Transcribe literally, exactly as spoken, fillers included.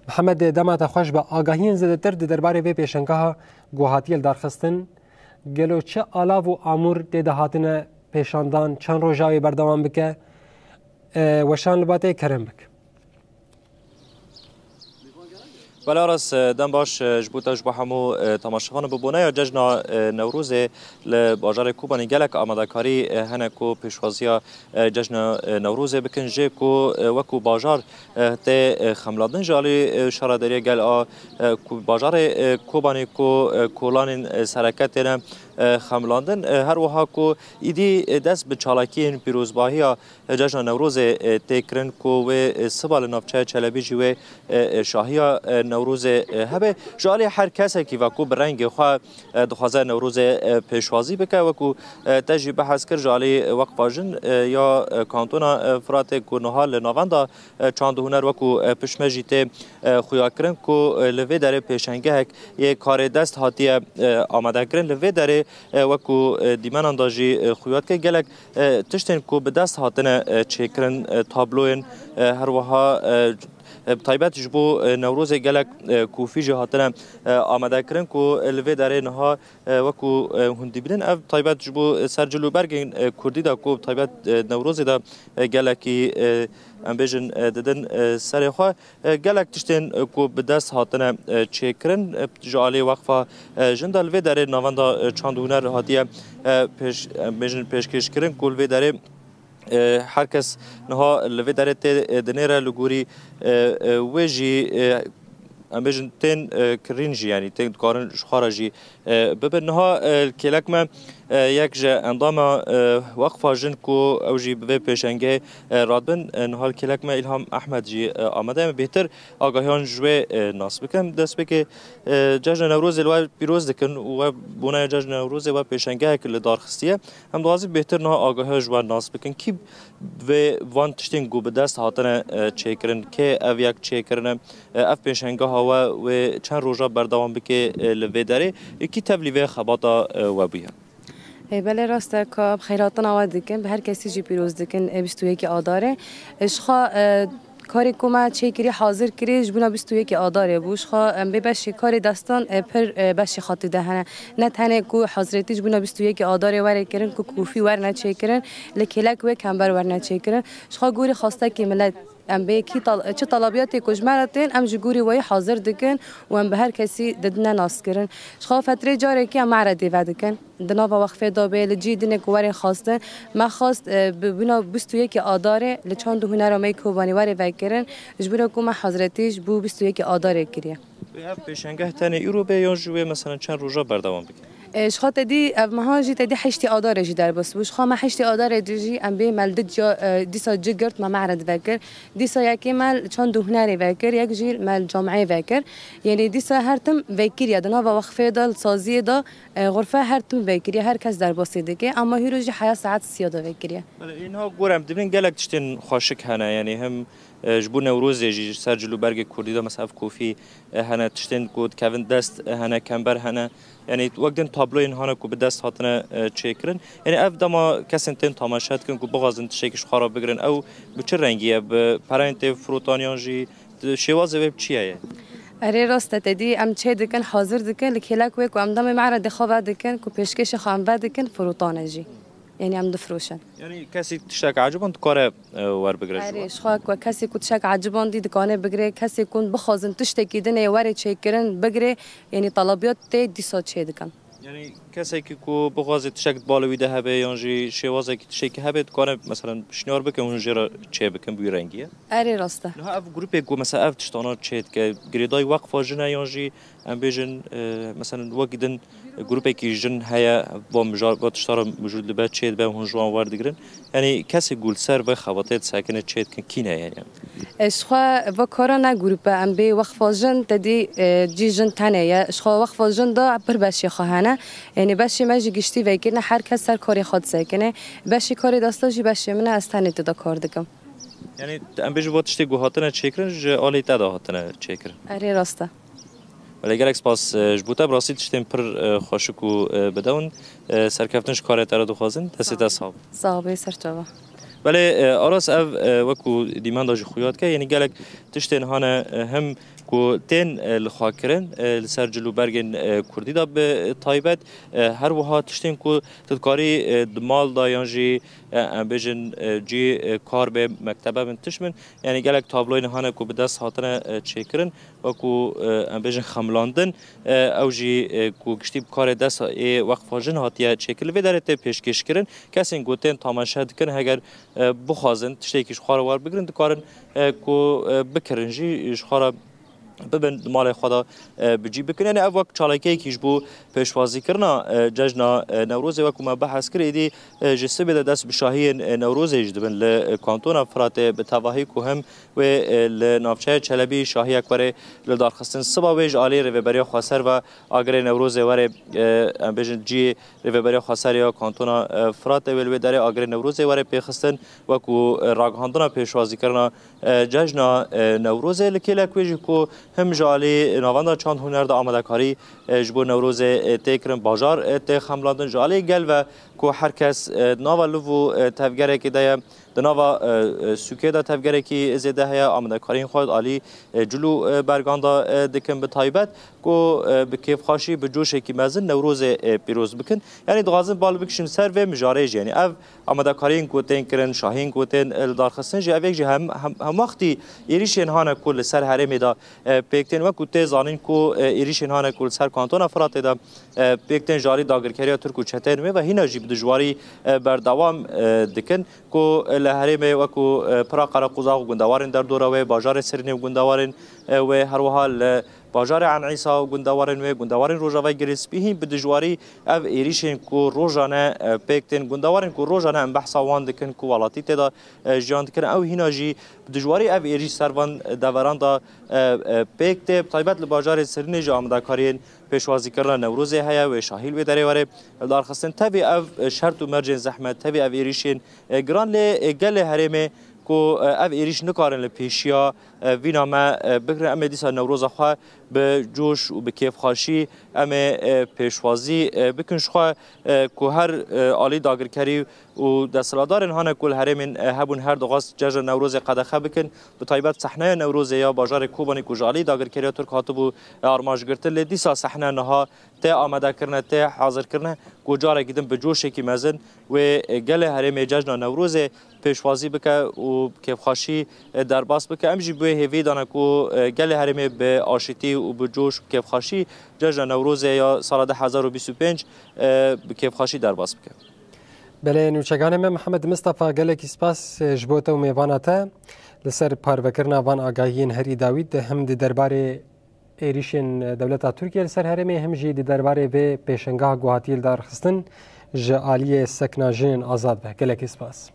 Mihemed, dema te xweş be. Agahiyên zêdetir di derbarê vê pêşengeha ku hatiye lidarxistin, gelo çi alav û amûr tê de hatine pêşandan, çend roja wê berdewam bike? E, weşan li ba te, kerem bik. Bela ras, e, dem baş, e, ji bo te, ji bo hemû, e, temaşevanan. Bi boneya cejna, e, Newrozê li bajarê Kobanê gelek amadekarî, e, hene ku pêşwaziya, e, cejna, e, Newrozê bikin. Jê ku, e, wekû bajar, e, tê, e, xemlandin, ji alî, e, Şaredariya Gel a, e, ku bajarê, e, Kobanê ku, e, kolanên, e, sereke têne, e, xemlandin. E, her wiha ku îdî, e, dest bi çalakiyên pîrozbahiya, e, cejna Newrozê, e, tê kirin ku wê, e, siba li navçeya Çelebî jî wê, e, e, şahiya, e, Newrozê, e, hebe. Ji alî her kesekî ve ku bi rengê xwe, e, dixwaze Newrozê, e, pêşwazî bike, wekû, e, te jî behs kir, ji alî Weqfa Jin, e, ya, e, Kantona, e, Firatê ku niha li navenda, e, çand û huner wekû, e, pişme jî tê, e, xuyakirin ku, e, li vê derê pêşengehek yê karê dest hatiye, e, amadekirin. Li vê derê, e, wekû, e, dîmenan de jî, e, xuya dike gelek, e, tiştên ku bi dest hatine, e, çêkirin, e, tabloyên, e, her wiha, e, e, bi taybet ji bo, e, Newrozê gelek, e, kofî jî hatine, e, amadekirin ku li vê derê niha, e, wekû, e, hûn dibînin, ev taybet ji bo, e, ser cil û bergên, e, kurdî de ku bi taybet, e, Newrozê de, e, gelekî, e, em bêjin, e, didin, e, serê xwe. E, gelek tiştên, e, ku bi dest hatine, e, çêkirin, e, ji alî Weqfa, e, Jin de li vê derê navenda, e, çand û huner hatiye, e, pêş-, em bêjin pêşkêşkirin ku li vê derê, e, her kes niha li vê derê tê, e, dinêre li gorî, e, e, wê jî, e, em bêjin tên, e, kirîn jî, yanî tên dikarin ji xwe re jî, e, bibin. Niha, e, kêlek me, e, yek ji endama, e, Weqfa Jin ku ew jî bi vê pêşengê, e, radibin, e, niha kêlek me Îlham Ehmed jî, e, amade ye. Em bêhtir agahiyan ji wê, e, nas bikin. Destpêkê, e, Cejna Newrozê li we pîroz dikin û we boneya Cejna Newrozê we pêşengehek li dar xistiye. Em dixwazin bêhtir niha agahiya ji we nas bikin. Kî vê van tiştên ku bi dest hatine, e, çêkirin, kê ev yek çêkirine, e, ev pêşengeha we wê çend roja berdewam bike, e, li vê derê, ê kî tevlî vê xebata, e, we bûye? Ê, belê rast e, ka em xeyratina we dikin, bi her kesî jî pîroz dikin, ê, bîst û yekê Adarê. Ê, ji xwe, e, karê ku me çêkirî, hazir kirî, ji bona bîst û yekê Adarê bû. Ji xwe em bê beşê karê destan, e, pir, e, beşê xatî de hene. Ne tenê ku hazretî ji bona bîst û yekê Adarê were kirin, ku kofî werne çêkirin, li kêlek wê kember werne çêkirin. Ji xwe gorî xwestekî milet, em bê kî tal-, çi talabiyatê ku ji me re tên, em ji gorî weyî hazir dikin û em bi her kesî didine naskirin. Ji xwe fetrê carekî em me'redê vedikin. Di nava wexfê de bê, li cî dinê ku werin xwestin, me xwest, e, bi bûna bîst û yekê Adarê li çand û hunera me yê Kobanî were vekirin, ji bo ku me hazretî ji bo bîst û yekê Adarê kiriye. Wê ev pêşengeh tenê îro be yan jî wê, mesela, çend roja berdewam bike? E, ji xwe te dî ev meha jî te dî heştê Adarê jî derbas bû. Ji xwe me heştê Adarê de jî em bê me li di ca, e, dîsa ci girt me me'red vekir. Dîsa yekê me li çand û hunerê vekir, yek jî me li camiyê vekir. Yanî dîsa her tim vekiriye. Di nava wexfê de, li saziyê de, e, xurfe her tim vekiriye, her kes derbasê dike. Ama hîro jî heya saet sîya de vekiriye. Belê, ê niha gor em dibînin gelek tiştên xweşik hene. Yanî hem, e, ji bo Newrozê jî ser cil û bergê kurdî de, mesela ev kofî, e, hene, tiştên ku dikevin dest, e, hene, kember hene. Yanî wek din tabloyên hene ku bi dest hatine, e, çêkirin. Yanî ev dema kesên tên temaşe dikin ku bixwazin tiştekî ji xwe re bigirin, ew bi çi rengî ye? Bi pereyên tê firotan yan jî şêwazê wê bi çi ye? Erê, rast e, te dî em çê dikin, hazir dikin, li kêlek wê ku em demê me'redê xwe vedikin, ku pêşkêşê xwe em vedikin, firotan e jî. Yanî em difiroşin. Yanî kesî tiştek eciband dikare, e, werbigire ji we? Erê, ji xwe ku kesê ku tiştek ecibandî dikane bigire, kesê ku bixwazin tiştekî dinê were çêkirin bigire, yanî telebiyat tê dîsa çê dikin. Yanî kesekî ku bixwaze tiştek di bala wî de hebe yan jî şêwazekî tiştekî hebe dikare, mesela, pişniyar bike hûn jê re çê bikin, bi wî rengî ye? Erê, rast e. Niha ev grûpê ku, mesela, ev tiştana çê dike, girêdayî Weqfa Jin e yan jî, em bêjin, e, mesela, wekî din grûpekî jin heye, va mijar, va tişta re mijûl dibe, çê dibe, hûn ji wan werdigirin. Yanî kesê ku li ser vê xebatê disekine, çê dikin, kî ne yanî? E, ji xwe va kara ne grûp e, em bê Weqfa Jin te dî, e, cî jin tenê ye. Ji xwe Weqfa Jin de pir beşê xwe hene. Yanî beşê me jî giştî vekirine, her kes ser karê xwe disekine. Beşê karê desta jî beşê min e, ez tenê tu de kar dikim. Yanî em bêjin va tiştê ku hatine çêkirin, ji alî te de hatine çêkirin? Erê, rast e. Belê, gelek spas, e, ji bo te, bi rastî tiştên pir, e, xweşik û, e, bidew in. E, serkeftin ji karê te re dixwazin. Destê te sax be. Sax be, ser çava. Belê, e, Aras ev, e, wekû dîmenda jî xuya dike, yanî gelek tiştên hane, e, hem Ku tên, e, li xwe kirin, e, li ser cil û bergên, e, kurdî de bi taybet, e, her wiha tiştên ku tu dikarî, e, di mal de yan jî, e, em bêjin, e, cî, e, kar be, mektebe bin, tişt bin, yanî gelek tabloyên hane ku bi dest hatine, e, çêkirin, wekû, e, em bêjin xemlandin, e, ew jî, e, ku giştî bi karê dest ê Weqfa Jin hatiye çêkirin. Li vê derê tê pêşkêş kirin. Kesên ku tên tamaşe dikin, heger, e, bixwazin tiştekî ji xwe re werbigirin, dikarin, e, ku, e, bikirin jî, ji xwe re bibin, di malê xwe de, e, bi cî bikin. Yanî ev wek çalakiyekî ji bo pêşwazîkirina, e, cejna, e, Newrozê, wekû me behs kir, êdî, e, ji sibê de dest bi şahiyên, e, Newrozê jî dibin li, e, kantona Firatê, bi tevahî ku him wê, e, li navçeya Çelebî şahiyek were li darxistin. Siba wê ji alî Rêveberiya Xweser ve agirê Newrozê were, e, em bêjin cihê Rêveberiya Xweser ya kantona, e, Firatê wê li wê derê agirê Newrozê were pêxistin, wekû, e, ragihandina pêşwazîkirina, e, cejna, e, Newrozê. Li kêlek wê jî ku him ji alî Navenda Çand Huner de amadekarî, e, ji bo Newrozê, e, tê kirin, bajar, e, tê xemlandin. Ji alî gel ve ku her kes, e, nava liv û, e, tevgerekê de ye, di nava, e, e, sûkê de tevgerekî zêde heye, amadekariyên xwe alî, e, cil û, e, bergan de, e, dikin. Bi taybet ku, e, bi kêfxweşî, bi coşekî mezin Newrozê, e, pîroz bikin. Yanî dixwazin bal bikişin ser vê mijarê jî. Yanî ev amadekariyên ku tên kirin, şahiyên ku tên, e, li darxistin jî, ev yek jî hem, hem, hemwextî êrîşên hane ku li ser herêmê de, e, pêk tên. Wekû tê zanîn ku, e, êrîşên hane ku li ser kantona Firatê de, e, pêk tên, ji alî dagirkeriya Tirk û çeteyên wê ve hîna jî bi dijwarî, e, berdewam, e, dikin. Ku, e, li herêmê wekû, e, Pira Qereqozax û gundewarên derdora wê, bajarê Sirînê û gundewarên, e, wê, her wiha li bajarê Eyn Îsa û gundewarên wê, gundewarên Rojavayê Girê Spî hîn bi dijwarî ev êrîşên ku rojane, e, pêk tên, gundewarên ku rojane em behsa wan dikin ku welatî tê de, e, jiyan dikin, ew hîna jî bi dijwarî ev êrîş ser van deveran de, e, e, pêk tê. Bi taybet li bajarê Sirînê jî amadekariyên pêşwazîkirina Newrozê heye, wê şahî li wê derê were darxistin. Tevî ev, e, şert û mercên zehmet, tevî ev êrîşên, e, giran, lê, e, gelê herêmê ku, e, ev êrîş nikarin li pêşiya, e, vîna me, e, bigirin. Em ê dîsa Newroza xwe bi coş û bi kêfxweşî em ê, e, pêşwazî, e, bikin. Ji xwe, e, ku her, e, alî dagirkerî û desthilatdarên hane ku li herêmên, e, hebûn her dixwest cejna Newrozê qedexe bikin. Bi taybet sehneya Newrozê ya bajarê Kobanê ku ji alî dagirkeriya Tirk hatibû, e, armancgirtin, lê dîsa sehne niha tê amadekirine, tê hazirkirine ku carekî din bi coşekî mezin wê, e, gelê herêmê cejna Newrozê pêşwazî bike û kêfxweşî, e, derbas bike. Em jî bi wê hêviyê dane ku, e, gelê herêmê bi aşitî û bi coş û kêfxweşî cejna Newrozê ya sala du hezar û bîst û pênc, e, bi kêfxweşî derbas bike. Belê, nûçeganê me Mihemed Mistefa, gelekî spas, e, ji bo te û mêvana te. Li ser parvekirina van agahiyên herî dawî de hem di derbarê êrîşên dewleta Tirkiye li ser herêmê, hem jî di derbarê vê pêşengeha ku hatiye lidarxistin ji aliyê sekna jinên azad be. Gelekî spas.